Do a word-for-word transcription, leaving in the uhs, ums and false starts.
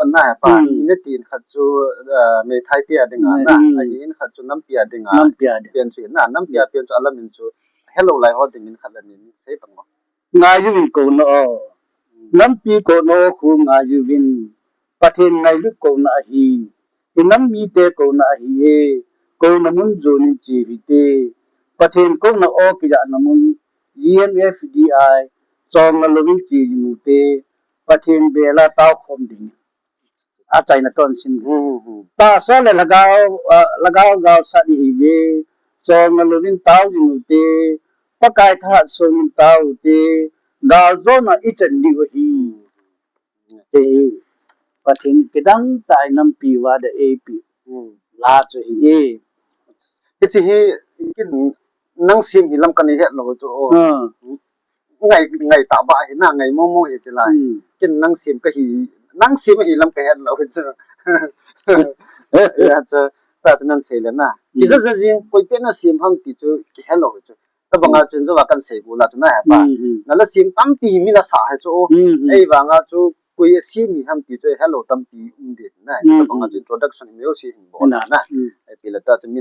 pan na he pa. Hmm. Ni na tin khat chu, ah, meithai te a ding a na. Hmm. Ahin khat chu nampi a ding a. Nampi a ding. Pen chu na, nampi a pen chu alam in chu. Hello lai ho ding in khat la ni sei tang o. Ngai uvin ko na o. Hmm. Nampi ko na o khu ngai uvin. Pathen ngailut ko na ahi. I nam mite ko na ahi e. Ko na mun jo nin chi hi te. Pathen ko na o ki ja na mun. G M F D I. Chong na lo vin chi ji mu te. Pathen bela tao khom ding. A China ton sin. Hmm, hmm, hmm. Ta sa le lagao, ah, lagao gao sa di hi ve. Chong na lo vin tao ji mu te. Pakai tha so min tao te. Gal jo na i chan di wa hi. Hmm. Te, Pathen kidang tai nampi va da A P. Hmm. La chu hi e. Hichi hi, kin nang sim hi lam kan i het lo chu o. Hmm. Ngai, ngai ta ba hi na, ngai mo mo hi chi lai. Hmm. Kin nang sim ka hi, nang sim hi lam ka het lo hi chu. Ya chu, ta chu nan sei le na. Hmm. Ki za za jing, koi pe na sim ham ti chu, ki het lo hi chu. Tabanga chun jo va kan sei gu la chu na he pa. Hmm, hmm. Na la sim tampi hi mi la sa he chu. Hmm, hmm. Ei vanga chu kui a sim hi ham ti chu hello tampi um de na. Hmm, tabanga hmm. Chu introduction hi mi o si hin bo na na. Hmm. Ei pi la ta chu mi